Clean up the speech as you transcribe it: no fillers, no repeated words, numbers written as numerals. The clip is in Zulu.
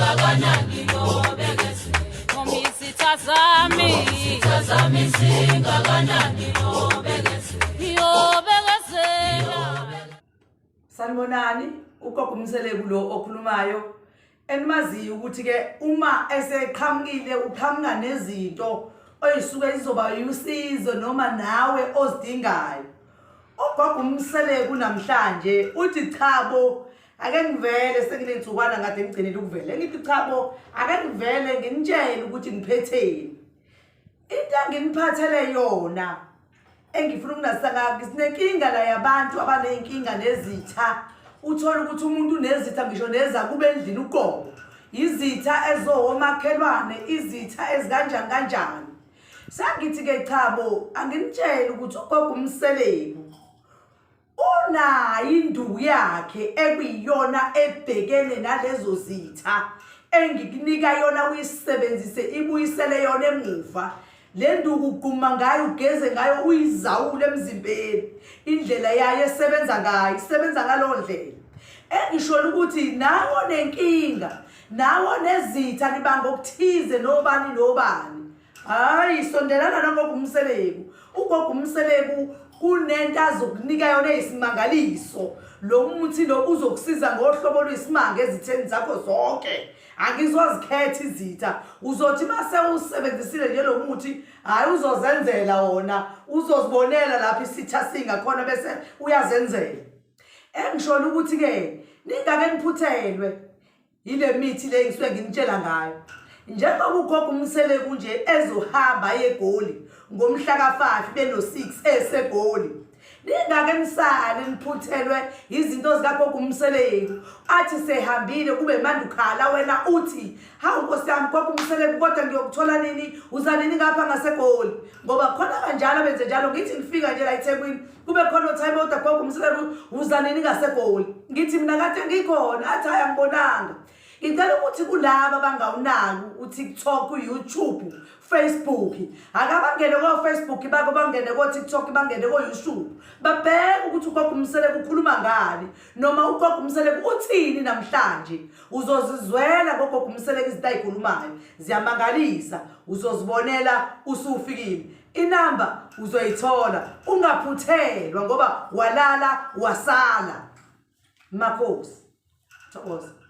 Singakanani nobekezela. Noma izitha zami. Izitha zami singakanani nobekezela. Ngiyobekezela. Sanibonani, ugogo uMseleku lo okhulumayo. Enimaziyo ukuthi ke uma eseqhamukile uqhamuka nezinto oyisuke izoba usizo noma nawe ozidingayo. Ugogo uMseleku namhlanje uthi chabo ake ngivele sekunensukwana ngade ngigcinile ukuvele ngithi chabo ake ngivele nginitshele ukuthi ngiphetheni. Into enginiphathele yona engifuna ukunazisa ngayo sinenkinga la yabantu abaney'nkinga nezitha uthole ukuthi umuntu unezitha ngisho neza kube endlini uqobo izitha ezowomakhelwane izitha ezikanjani kanjani sengithi-ke chabo anginitshele ukuthi ugogo umseleku Unayo induku yakhe ekuyiyona ebhekene nalezo zitha engikunika yona uyisebenzise ibuyisele yona emuva. Le nduku ugquma ngayo ugeze ngayo uyizawule emzimbeni. Indlela yayo esebenza ngayo isebenza ngalowo ndlela. Engisholo ukuthi nawe onenkinga, nawe onezitha nibanga okuthize nobani nobani. Hayi sondelana nogogo uMseleku. Ugogo uMseleku kunento azokunika yona eyisimangaliso. Lo muthi lo uzokusiza ngohlobo oluyisimanga ezitheni zakho zonke. Angizozikhetha izitha. Uzothi mase usebenzisile nje lo muthi, hayi uzozenzela wona. Uzozibonela lapho isitha singakhona bese uyazenzela. Engisholo ukuthi ke ningake niphuthelwe. Yile mithi le ngisuke nginitshela ngayo. Njengoba ugogo uMseleku nje ezohamba aye eGoli ngomhla ka-5 beno-6 eseGoli. Ningake nisale niphuthelwe izinto zikagogo uMseleku. Athi sehambile kube manje ukhala wena uthi hawu nkosi yami gogo uMseleku kodwa ngiyokuthola nini uza nini ngapha ngaseGoli ngoba khona kanjalo benze njalo ngithi ngifika nje la eThekwini kube khona othayima othi gogo umseleku uza nini ngasegoli ngithi mina kade ngikhona athi hayi angibonanga ngicela ukuthi kulaba abangawunaki uTikTok uYouTube Facebook akabangene ko-Facebook babo bangene ko-TikTok bangene ko-YouTube babheke ukuthi ugogo umseleku ukhuluma ngani noma ugogo umseleku uthini namhlanje uzozizwela ngogogo umseleku izinto ayikhulumayo ziyamangalisa uzozibonela usufikile Inamba uzoyithola ungaphuthelwa ngoba walala wasala. Makhosi. Thokoza.